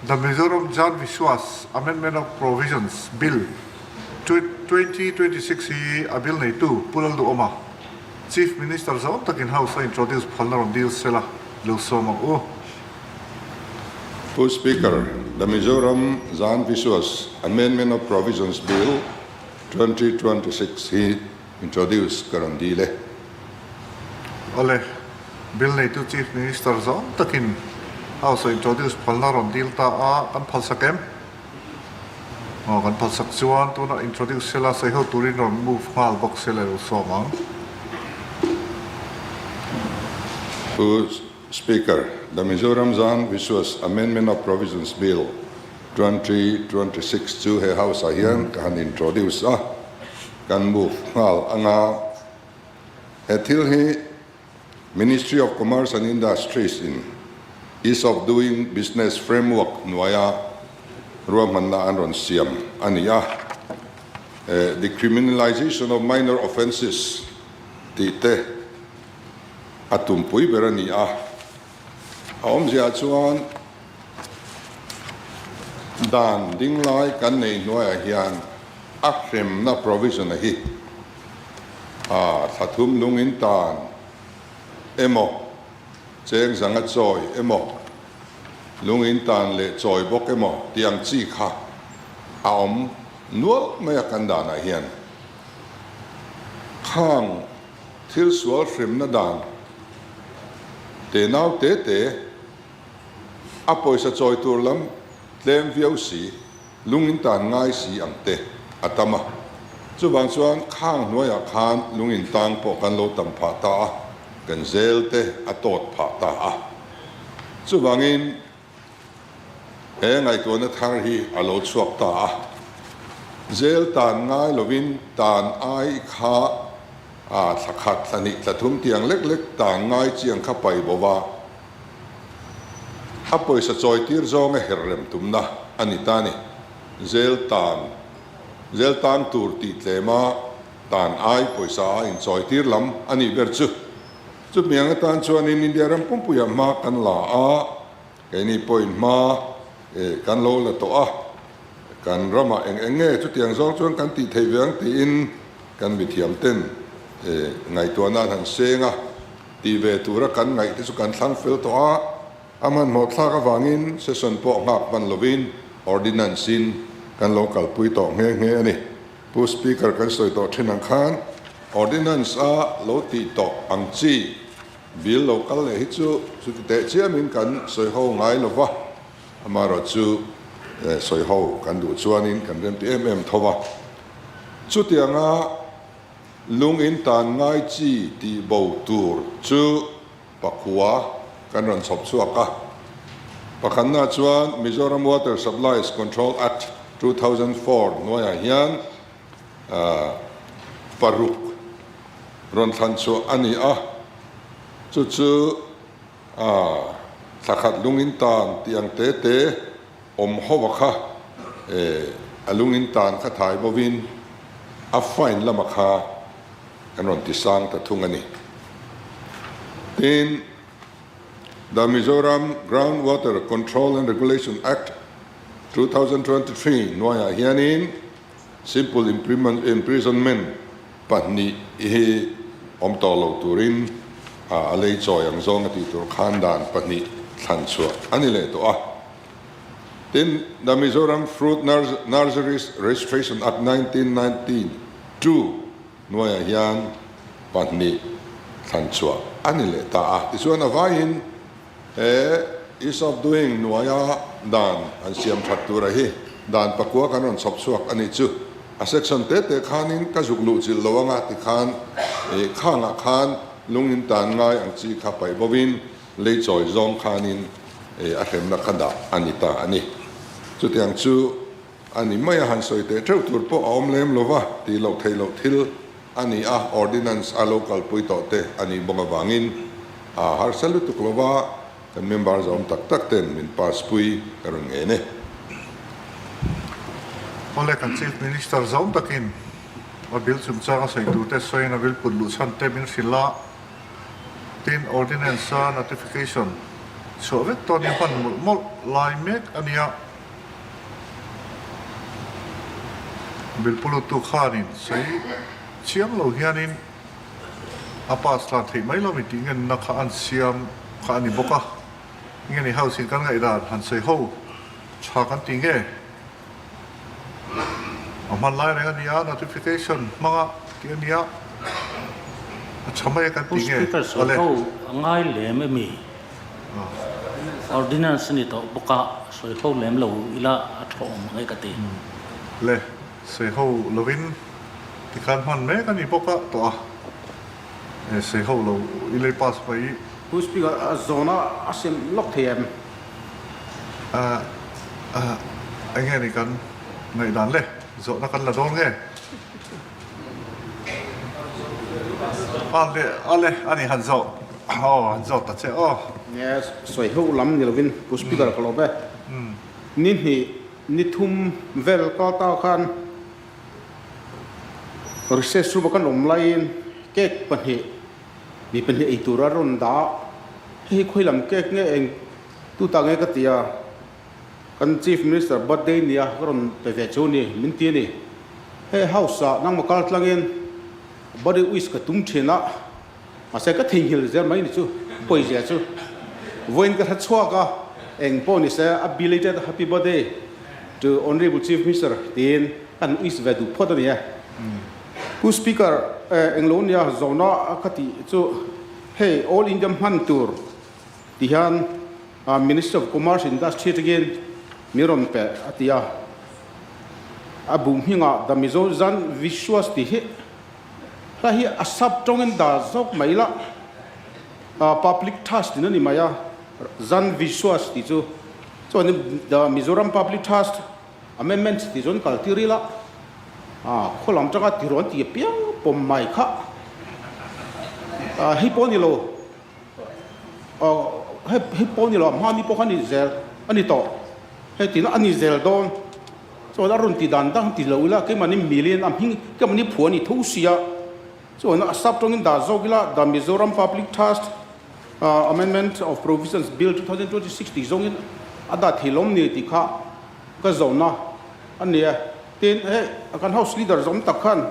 The Mizoram Jan Vishwas Amendment of Provisions Bill, 2026 hi a bill neitu Pu Lalduhawma, Chief Minister zawng takin House a introduce phalna rawn dil sela lo sawm ang u. Pu Speaker, The Mizoram Jan Vishwas Amendment of Provisions Bill, 2026 hi introduce ka rawn dil e. Awle, Bill neitu Chief Minister zawng takin House a introduce phalna rawn dil ta a, kan phalsak em? Aw, kan phalsak chuan tunah introduce sela sawi ho turin rawn move nghal bawk sela i lo sawm ang. Pu Speaker, the Mizoram Zan Vishwas Amendment of Provisions Bill, 2026 chu he House ah hian ka han introduce a, kan move nghal ang a. He thil hi Ministry of Commerce and Industries in Ease of Doing Business Framework hnuaia ruahmanna an rawn siam a ni a. The Criminalization of Minor Offences tih te a tumpui ber a ni a. A awmziah chuan dan dinglai kan nei hnuaiah hian a hremna provision a hi A thla thum lung in tan emaw, cheng zanga chawi emaw, lung in tan leh chawi bawk emaw tih ang chi kha a awm nual mai a kan danah hian. Khang thil sual hremna dan te nau te te a pawisa chawi tur lam tlem viau si. Lung in tan ngai si ang te a tam a, chuvang chuan khang hnuaiah khan lung in tang pawh kan lo tam phah ta a, kan zel te a tawt phah ta a. Chuvangin he ngaihtuahna thar hi a lo chhuak ta a, zel tan ngai lovin tan ai kha a thla khat, thla hnih, thla thum tiang lek lek tan ngai chiang kha pai bo va, A pawisa chawitir zawnga herrem tumna a ni ta ni. Zel tan, zel tan tur tih tlema tan ai pawisa a inchawitir lam a nih ber chu. Chutiang atan chuanin India ram pumpuiah hma kan la a, keini pawhin hma kan lo la tawh a, kan ramah eng eng nge chutiang zawng chuan kan tih theih ve ang tiin kan mithiam ten ngaihtuahna an han seng a. Tih ve tura kan ngaih te chu kan thlang fel tawh a, a hmanhmawh thlak avangin session pawh nghak hman lovin Ordinance in kan lo kalpui tawh nghe nghe a ni. Pu Speaker kan sawi tawh thin ang khan Ordinance a lo tih tawh ang chi bill lo kal leh hi chu chuti teh chiamin kan sawi ho ngai lova, amaherawhchu sawi ho kan duh chuanin kan remti em em tho va. Chutianga Lung in tan ngai chi tih bo tur chu pakhua kan rawn chhawp chhuak a. Pakhatna chuan Mizoram Water Supplies Control Act 2004 hnuaiah hian paruk rawn thlan chhuah a ni a, chu chu thla khat lung in tan tih ang te te awm ho a kha a lung in tan kha thai bovin a fine lama kha kan rawn ti sang ta thung a ni. Tin, The Mizoram Ground Water Control and Regulation Act 2023 hnuaiah hianin simple imprisonment pahnih hi awm tawh lo turin a lei chawi ang zawng a tih tur khan dan pahnih thlan chhuah a ni leh tawh a. Tin, The Mizoram Fruit Nurseries Registration Act 1992 hnuaiah hian pahnih thlan chhuah a ni leh ta a. Tichuan a vaiin he Ease of Doing hnuaia dan an siam that tura hi dan pakua kan rawn chhawp chhuak a nih chu. A section te te khanin ka zuk luh chilh lo anga tikhan khangah khan lung in tan ngai ang chi kha paih bovin Lei chawi zawng khanin a hremna kha dah a ni ta a ni. Chutiang chu a ni mai a, han sawi teh theuh tur pawh a awm lem lo va, tih loh theih loh thil a ni a, Ordinance a lo kalpui tawh te a nih bawk avangin a harsa lutuk lo va, kan member zawm tak tak ten min pass pui ka rawn ngen e. Awle kan Chief Minister zawm takin a bill chungchang a sawi tur te sawiin a bill put luh chhan te min hrilh a. Tin, Ordinance-a notification chhuah vek tawh a nia hman mawlh mawlh lai mek a nia. Bill pulutu khanin sawi chiang lo hianin a pass tlan theih mai lo mi tih ngenna kha an siam kha a ni bawk a. Nge ni house in kan ngaihdan han sawi ho tha kan ti nge? A hman lai reng a nia, notification hmanga tih a nia, a tha mai a kan ti nge? Speaker sawi Awle. ho a ngai lem emi? Ordinance a ni tawh bawk a, sawi ho lem lo ila a tha awm ang e ka ti. Le, sawi ho lovin tikhan hman mek a ni bawk a tawh a, e sawi ho lo ila i pass mai. Pu Speaker, a zawna a sem lawk thei em? A a enge ni kan ngaihdan le? Zawhna kan la dawn nge? A le a le a ni han zawh aw han zawh ta che aw. Nge sawi ho lam ni lovin Pu Speaker ka lawm e. Ni hnih ni thum vel kal ta khan recess room a kan awm laiin cake pahnih Mi pahnih ei tur a rawn dah a, hei hi khawi lam cake nge eng tu ta nge ka ti a, kan Chief Minister birthday nia ka rawn pe ve chu ni min ti a ni. Hei house ah nangmah kal tlangin birthday wish ka tum thin a, mahse ka theihnghilh zel mai ni chu pawizia chu vawiin ka hre chhuak a, eng pawh ni se a belated happy birthday to Honourable Chief Minister tiin kan wish ve duh phawt a ni e. Pu Speaker, englo nia zawhna ka tih chu hei All India hman tur ti hian Ministry of Commerce Industry atangin min rawn pe a ti a, a bu hmingah The Mizo Jan Vishwas tih hi hla hi a sap tawngin dah zawk mai ila Public Trust tiin a ni mai a, Jan Vishwas tih chu chuanin The Mizoram Public Trust Amendment tih chuan kal tir ila, khaw lam tanga ti rawn ti apiang pawm mai kha hei pawh a ni lo, hei pawh a ni lo, a hma mi pawh kha a ni zel a ni tawh, hei tina a ni zel dawn chuan a rawn ti dan dang ti lo ila keimahni milin a hming keimahni phuah a ni tho sia chuan a sap tawngin dah zawk ila The Mizoram Public Trust Amendment of Provisions Bill 2026 tih zawngin a dah thei lawm ni tih kha Ka zawhna a ni e. Tin, hei kan House Leader zawm tak khan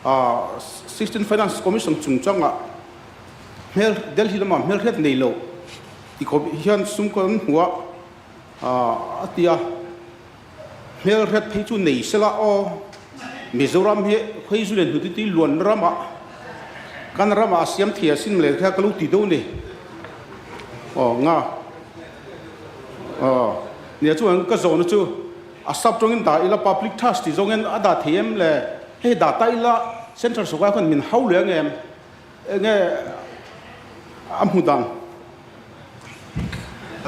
16 Finance Commission chungchangah hmel Delhi lamah hmelhriat nei lo ti khawp hian sum kan hmu a, a ti a. Hmelhriat phei chu nei sela aw, Mizoram hi khawi zu leh hnute tui luan ramah kan ramah a siam thei asin le kha ka lo ti deuh a ni. Aw nga. Aw, nia chuan ka zawhna chu a sap tawngin dah ila public trust tih zawngin a dah thei em le? Hei dah ta ila central sawrkar khan min hau leh ang em? Enge a hmu dang?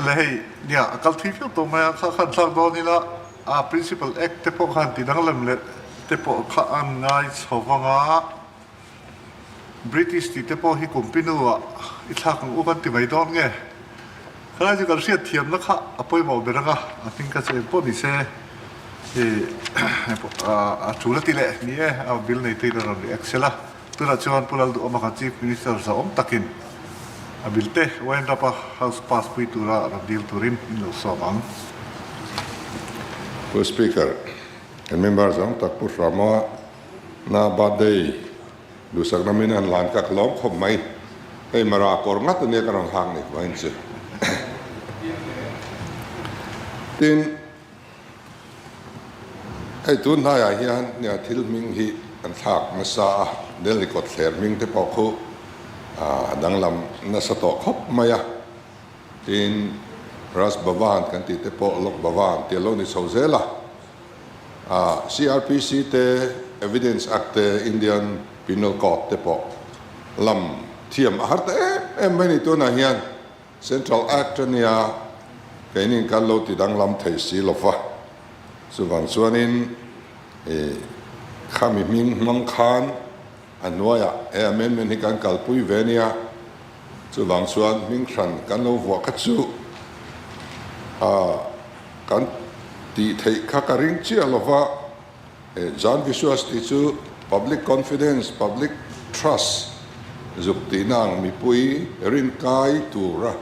Le hei, nia a kal thui viau tawh mai a, kha khan thlak dawn ila a principal act te pawh khan ti danglam leh te pawh kha an ngai chho vang a. British tih te pawh hi kumpinu ah i thlak ang u kan ti mai dawn nge? Khalai chu kan hriat thiamna kha a pawimawh ber ang a, a hming kha chu eng pawh ni se i a tul a ti leh ni e, a bill nei te in a rawn react sel a. Tunah chuan Pu Lalduhawma kha Chief Minister zahawm takin a bill te wind up a House pass pui tura rawn dil turin in lo sawm ang. Pu Speaker, kan member zawng tak Pu Hrama Na birthday duhsakna min han lan ka lawm khawp mai. Hei mara kawr ngat ania ka rawn hak ni vawiin chu. Tin, hei tun hnaiah hian nia thil hming hi an thlak nasa a, Delhi kawtthler hming te pawh khu a danglam nasa tawh khawp mai a. Tin, Raj Bhavan kan tih te pawh Lok Bhavan tih a lo ni chho zel a. CRPC te, Evidence Act te, Indian Penal Code te pawh lam thiam a har ta em em mai ni. Tunah hian Central Act a nia, keinin kan lo ti danglam thei si lo va. Chuvang chuanin khami hming hmang khan a hnuaiah he amendment hi kan kalpui ve nia. Chuvang chuan hming hran kan lo vuah kha chu kan tih theih kha ka ring chiah lo va, Jan Vishwas tih chu public confidence, public trust zuk tihna ang mipui rinkai tura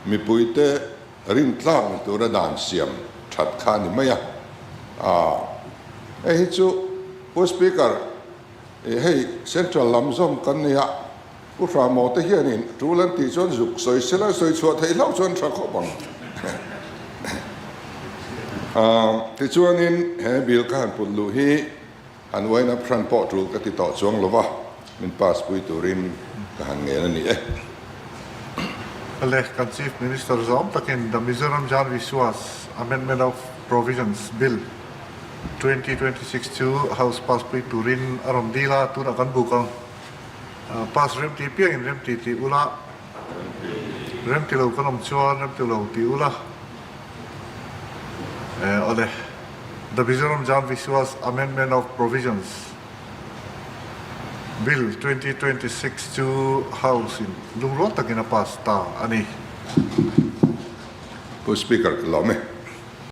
Mipuite rintlak ni tura dan siam that kha a ni mai a. Aaa hei hi chu Pu Speaker ih hei Central lam zawm kan nia, Pu Hramo te hianin tul an tih chuan zuk sawi sela sawi chhuah theih hlauh chuan tha khawp ang. Aaa tichuanin he bill ka han put luh hi Han uain up hran pawh tul ka ti tawh chuang lo va, min pass pui turin ka han ngen a ni e. Le, kan Chief Minister zawm takin The Mizoram Jan Vishwas Amendment of Provisions Bill, 2026 chu House pass pui turin a rawn dil a, tunah kan buk ang. Pass remti piangin remti tih ula, remti lo kan awm chuan remti lo tih ula. Awle. The Mizoram Jan Vishwas Amendment of Provisions Bill 2026 chu House in lungrual takin a pass ta a ni. Pu Speaker ka lawm e.